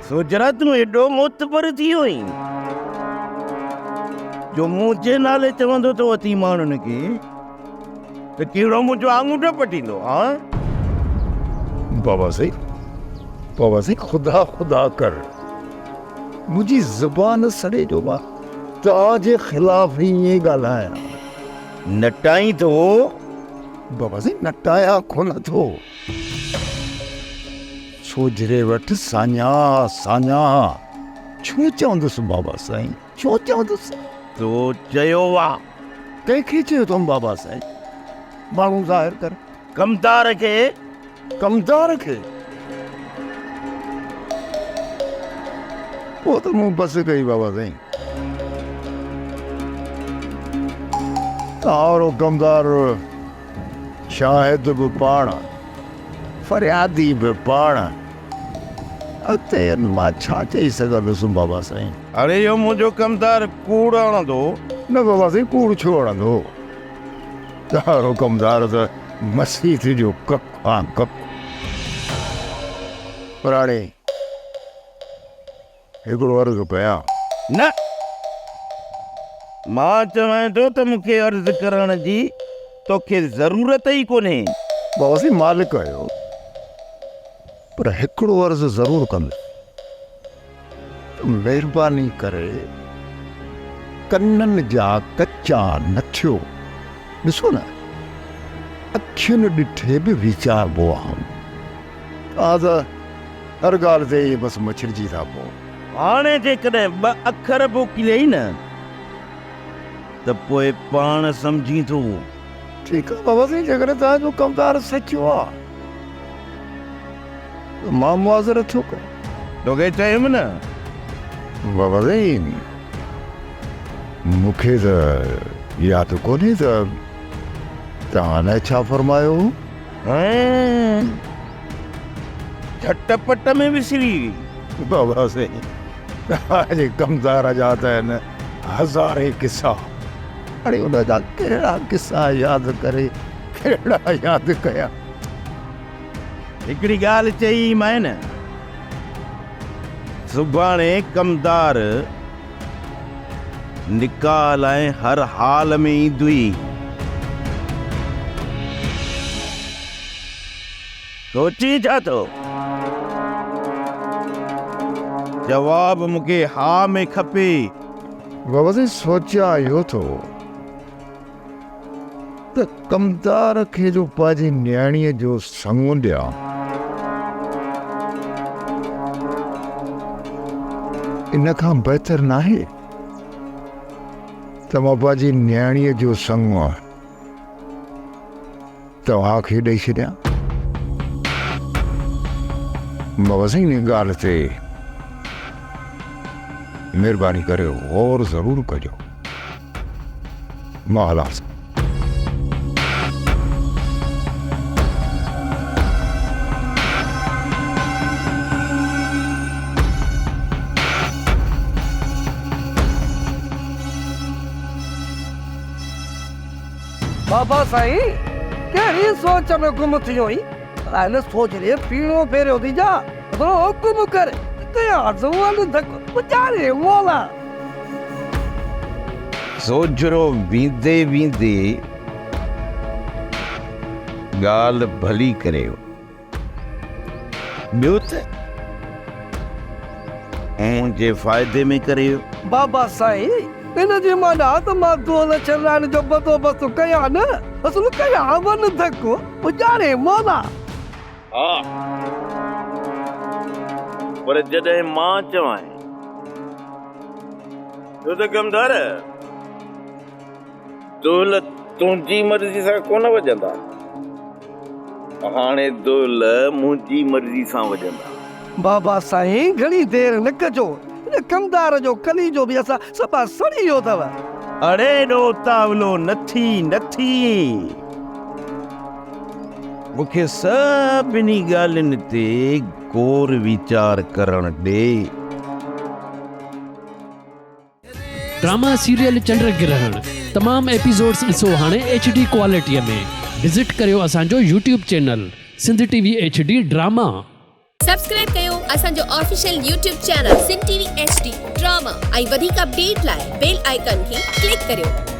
سوجهرا تون ايڏو معتبر ٿي ويو آهين جو منهنجي نالي چوندو ٿو اٿين ماڻهن کي ته ڪهڙو منهنجو آڱوٺو پٽيندو ها؟ بابا سائين، بابا سائين خدا خدا ڪر منهنجي زبان سڙي جو مان توهان جي خلاف ائين ڳالهايان. نٽائين ٿو؟ بابا سائين نٽايان ڪونه ٿو. سوجهري وٽ ساڃاهه ساڃاهه ڇو چوندس بابا سائين ڇو چوندس. تو چيو آ. ڪنهن کي چيو اٿم بابا سائين ماڻهو ظاهر ڪر. ڪمدار کي. ڪمدار کي؟ پوء ته مون بس ڪئي بابا سائين. توهان وارو ڪمدار شاهد به پاڻ، فريادي به پاڻ. اڳتي مان ڇا چئي سگهندس بابا سائين. اڙي اهو منهنجو ڪمدار ڪوڙ هڻندو. نه بابا سائين ڪوڙ ڇو هڻندو. توهان ڪمدار ته مسيت جو ڪک آن ڪک. پر هاڻي هڪڙو عرض ڪيان. نه. مان چوان ٿو ته مون کي عرض ڪرڻ جي توکي ضرورت ئي ڪونهي. بابا سائين مالڪ آهيو پر هڪڙو عرض ضرور ڪندس ته مهرباني ڪري ڪنن جا ڪچا نه ٿيو. ڏسو نه اکين ڏٺي به ويچاربو آهي. توهان ته هر ڳالهه تي ائين بس مڇرجي ٿا پئو. هاڻي جيڪڏهن ٻه اکر به اڪليئي نه ته پوء پاڻ سمجهين ٿو. ٺيڪ آ بابا سائين جيڪڏهن توهان جو ڪمدار سچو آ ته مان معذرت ٿو ڪيان. توکي چيم نه. بابا سائين مون کي ته ياد ڪونهي ته توهان الائي ڇا فرمايو هو. هين جهٽ پٽ ۾ وسري وئي. بابا سائين توهان جي ڪمدار جا ته آهن هزارين قصا. اڙي ان جا ڪهڙا قصا ياد ڪري ڪهڙا ياد ڪيان. هڪڙي ڳالهه چئي ئي مانء نه. سڀاڻي ڪمدار نڪاح لاء هر حال ۾ ايندوئي. سوچين ڇا ٿو؟ جواب مون کي ها ۾ کپي. بابا سائين سوچيان اهو ٿو ته ڪمدار کي جو پنهنجي نياڻيء جو سڱ ڏيان، ان کان بهتر ناهي ته مان پنهنجي نياڻيء جو سڱ توهان کي ڏئي ڇڏيان. بابا سائين ان ڳالهه تي مهرباني ڪري غور ضرور ڪجو. مان هلان ٿو. بابا سائين ڪهڙي سوچ ۾ گم ٿي ويو آهين؟ ڀلا هن سوجهري پيڻو ڦيريو ٿي ڇا؟ ٿورو حڪم ڪر ته ڪيان زوال ڌڪ پڄاري مولا. سوجهرو ويندي ويندي ڳالهه ڀلي ڪري ويو. ٻيو ته منهنجي فائدي ۾ ڪري ويو. بابا سائين، ان جي معنيٰ ته مان دولت ڇڏرائڻ جو بندوبست ڪيان نه، اصل ڪيان ون ڌڪ پڄاڻي مولا. ها، پر جڏهن مان چوانء. ڇو ته ڪمدار، دهل تنهنجي مرضي سان ڪونه وڄندا. هاڻي دهل منهنجي مرضي سان وڄندا. بابا سائين گهڻي دير نه ڪجو، هن ڪمدار جو ڪليجو به اسان سڀا سڙي ويو اٿو. اڙي ايڏو اتاولو نه ٿي، نه ٿي. مون کي سڀني ڳالهين تي غور ويچار ڪرڻ ڏي. ڊراما سيريل چنڊ گرهڻ تمام ايپيسوڊس ڏسو هاڻي ايڇ ڊي ڪوالٽي ۾ وزٽ ڪريو اسان جو YouTube channel Sindh T V H D drama. Subscribe ڪيو اسان جو official YouTube channel Sindh T V H D drama ۽ وڌيڪ اپڊيٽ لاء بيل آئيڪان کي ڪلڪ ڪريو.